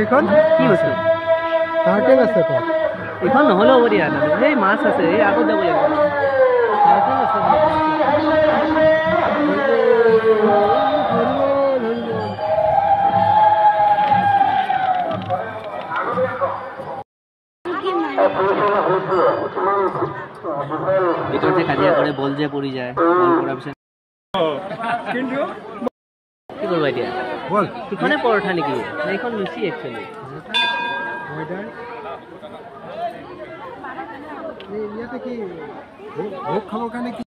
এইখন কি বস্তু? টাৰ্টেল আছে তাত। এইখন নহ'লেও হ'ব দিয়া। এই মাছ আছে, এই আগত যাব লাগিব। টাৰ্টেল আছে। ভিতৰত যে কাজিয়া কৰে, বল যে পৰি যায়, বল পৰাৰ পিছত কিন্তু কি কৰিবা এতিয়া? বল। সিখনে পৰঠা নেকি? নে এইখন লুচি একচুৱেলি? ময়দাৰ। এই ইয়াতে কি ভোগ ভোগ খাবৰ কাৰণে কি?